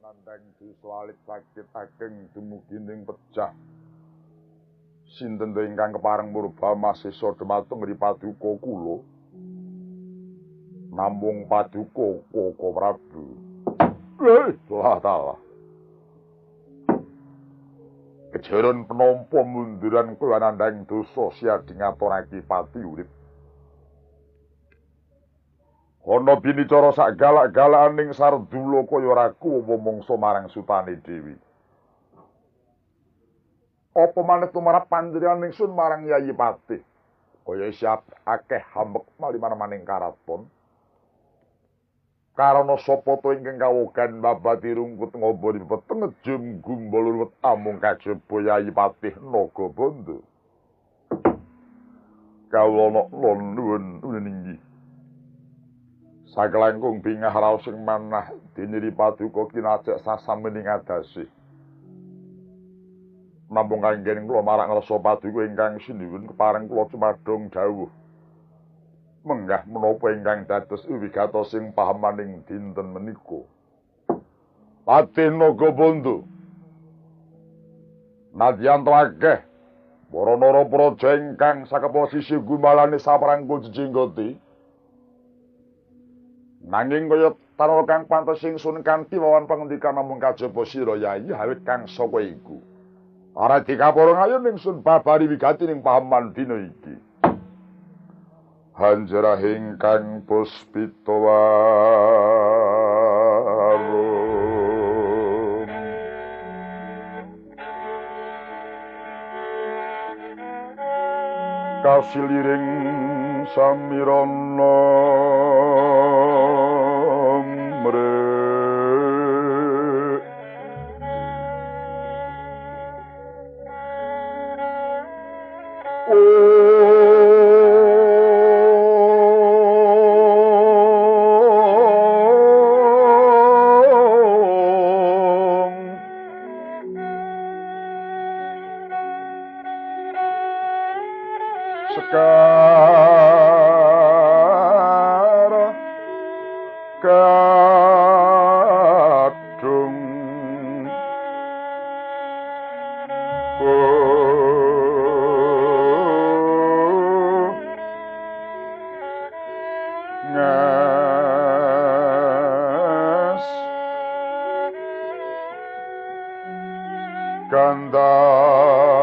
Nandang dosa alit sakit ageng dumugi ning pejah. Sinten to ingkang kepareng murba masesa dhumateng ri paduka kula? Namung paduka Koko Prabu. Lah talah. Kejaran penampa munduran kula nandhang dosa siadi ngaturake pati urip. Ana binicara sak galak-galakaning sardula kaya raku apa mangsa marang sutane dhewe. Apa maneh tumrap panjenengan ingsun marang Yayi Patih. Kaya siap akeh hambek maliman-maning karaton. Karana sapa to ingkang kawogan babati rungkut ngobori peteng jem gumbal ruwet amung kajaba Yayi Patih Nagabandha. Kawula nuwun inggih. Saklangkung bingah raos ing manah dene ri paduka kinacek sasamening adasih. Namung kanggen kula marak ngrasa paduka ingkang sinuwun kepareng kula cumadong dawuh. Menggah menapa ingkang dados wigatosing pahamaning dinten menika. Patih Nagabandha. Nadyan to akeh para nara praja ingkang sakepa sisih gumalane saprangkul jejenggote. Nanging kaya tanara kang pantes ingsun kanthi wawan pangendikan namung kajaba sira Yayi awit kang saka iku. Ora dikapura ngayun ingsun babari wigati ning pahaman dina iki. Hanjrah ingkang puspita warum kasiliring samirana mrek Sekar kadung ngas gandar.